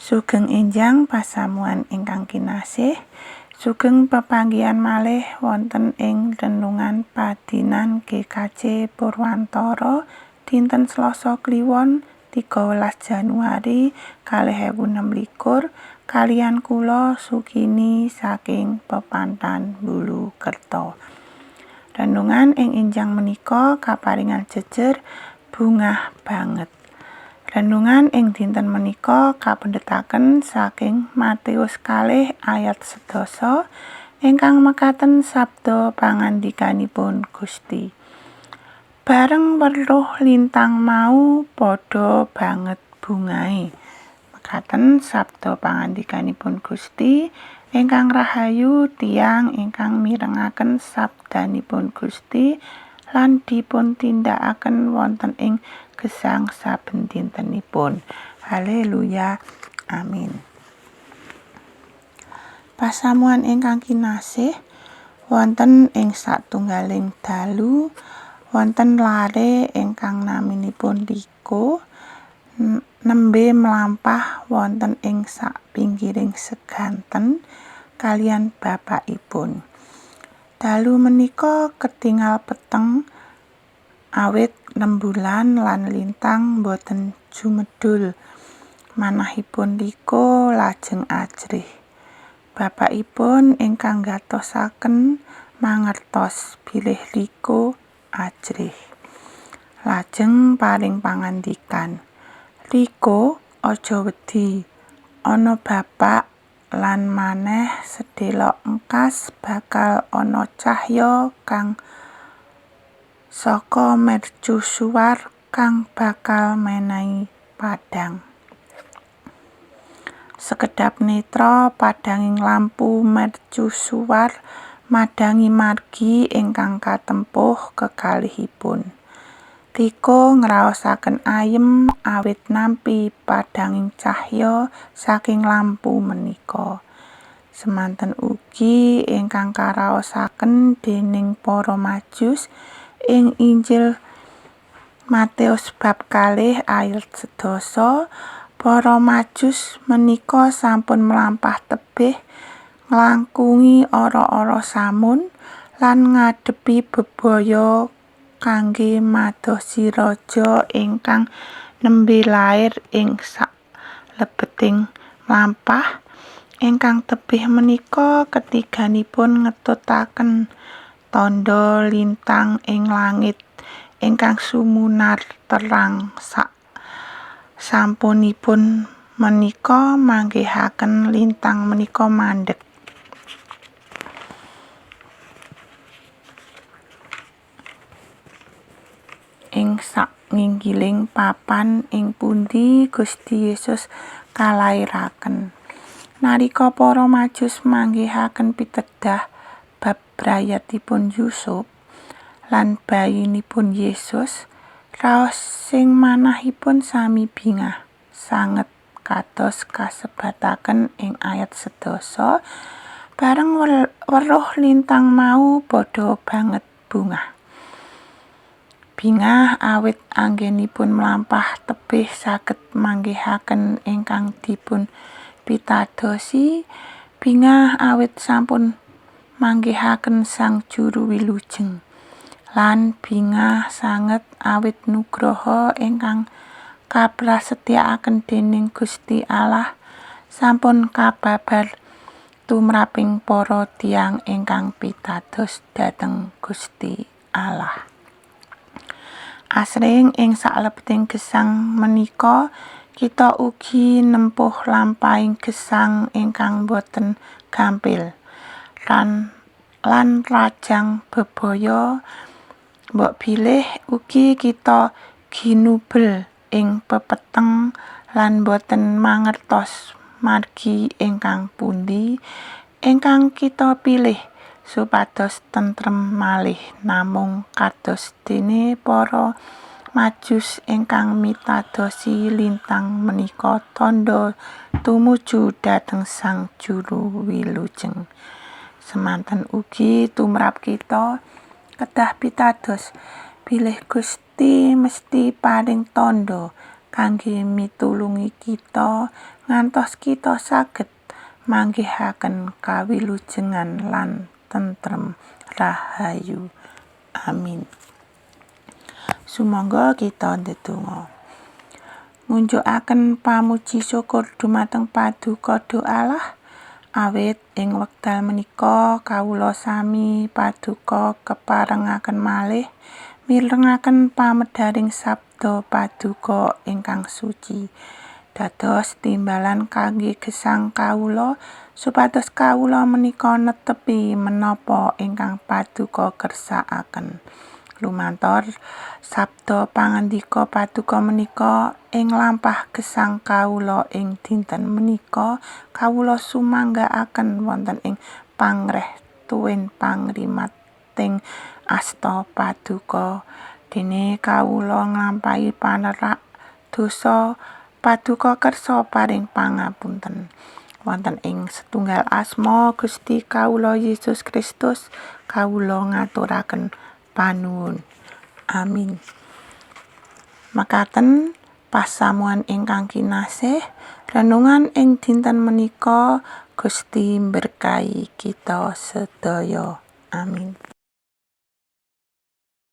Sugeng enjang pasamuan ingkang kinasih, sugeng pepanggihan malih wonten ing renungan padinan GKJ Purwantara dinten Selasa Kliwon 13 Januari 2026 kaliyan kula Sukini saking Pepanthan Bulukerto. Renungan ing enjang menika kaparingan jejer bungah banget. Renungan ing dinten menika kapendhetaken saking Matius 2 ayat 10 ingkang mekaten sabda pangandikanipun Gusti. Bareng weruh lintang mau padha banget bungahe. Mekaten sabda pangandikanipun Gusti ingkang rahayu tiyang ingkang mirengaken sabdanipun Gusti lan dipun tindakaken wonten ing gesang saben dintenipun. Haleluya. Amin. Pasamuan ingkang kinasih, wonten ing satunggaling dalu wonten lare ingkang naminipun Riko nembe mlampah wonten ing sapinggiring seganten kaliyan bapakipun. Dalu menika ketingal peteng awit rembulan lan lintang boten jumedhul. Manahipun Riko lajeng ajrih. Bapakipun ingkang gatosaken mangertos bilih Riko ajrih. Lajeng paring pangandikan, "Riko, aja wedi. Ana bapak lan maneh sedelok engkas bakal ana cahya kang saka mercusuar kang bakal menehi padhang." Sekedhap netra padhanging lampu mercusuar madhangi margi ingkang katempuh kekalihipun. Riko ngraosaken ayem awit nampi padhanging cahya saking lampu menika. Semanten ugi ingkang karaosaken dening para Majus ing Injil Matius bab 2 ayat 10, para Majus menika sampun mlampah tebih nglangkungi ora-ora samun lan ngadepi bebaya kangge madosi raja ingkang nembe lair. Ing saklebeting mlampah ingkang tebih menika ketiganipun ngetutaken tandha lintang ing langit ingkang sumunar terang. Sak sampunipun menika manggihaken lintang menika mandheg ing saknginggiling papan ing pundi Gusti Yesus kalairaken. Nalika para Majus manggihaken pitedah bab brayatipun Yusuf lan bayinipun Yesus, raos sing manahipun sami bingah sanget kados kasebataken ing ayat 10, bareng weruh lintang mau padha banget bungah. Bingah awit anggenipun mlampah tebih saged manggihaken ingkang dipun pitadosi, bingah awit sampun manggihaken Sang Juru Wilujeng, lan bingah sanget awit nugraha ingkang kaprasetyakaken dening Gusti Allah sampun kababar tumraping para tiyang ingkang pitados dhateng Gusti Allah. Asring ing saklebeting gesang menika kita ugi nempuh lampahing gesang ingkang boten gampil lan rajang bebaya. Mbok bilih ugi kita ginubel ing pepeteng lan boten mangertos margi ingkang pundi ingkang kita pilih supados tentrem malih, namung kados dene para Majus ingkang mitadosi lintang menika tandha tumuju dhateng Sang Juru Wilujeng. Semanten ugi tumrap kita kedah pitados bilih Gusti mesti paring tandha kangge mitulungi kita ngantos kita saged manggihaken kawilujengan lan tentrem rahayu. Amin. Sumangga kita ndedonga. Ngunjukaken pamuji syukur dumateng Paduka Dhuh Allah awit ing wekdal menika kawula sami paduka keparengaken malih mirengaken pamedharing sabda paduka ingkang suci. Dados timbalan kangge gesang kawula supados kawula menika netepi menapa ingkang paduka kersakaken. Lumantar sabda pangandika paduka menika ing lampah gesang kawula ing dinten menika, kawula sumanggaaken wonten ing pangreh tuwin pangrimating asta paduka. Dene kawula nglampahi panerak dosa, paduka kersa paring pangapunten. Wonten ing setunggal asma Gusti kawula Yesus Kristus, kawula ngaturaken panuwun. Amin. Mekaten pasamuan ingkang kinasih, renungan ing dinten menika. Gusti mberkahi kita sedaya. Amin.